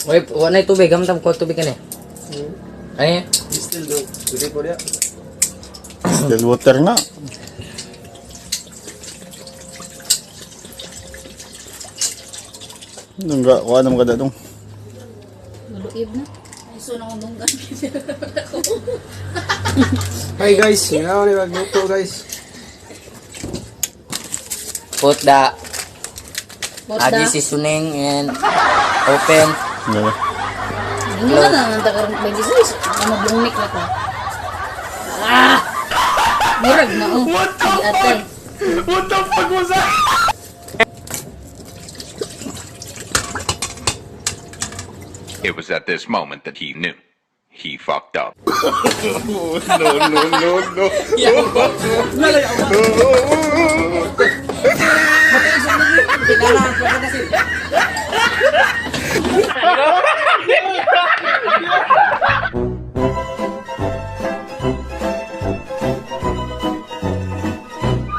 Wait, wala na tubig. Gamtam ko tubig ka ni. Ay, Still do. Pwede po niya. Still water na. Nungga, kuha naman kada dong. Maluib na. Ay, so na akong dunggan. Hi guys, yun ako ni magluto guys. Put the Bota. Adi seasoning and open. Nga. Hindi na lang ang takarong 26. Ang maglungnik na ko. Ah! Murag na oh. What the fuck? What the fuck was that? It was at this moment that he knew. He fucked up. No, no, no, no. Kinala,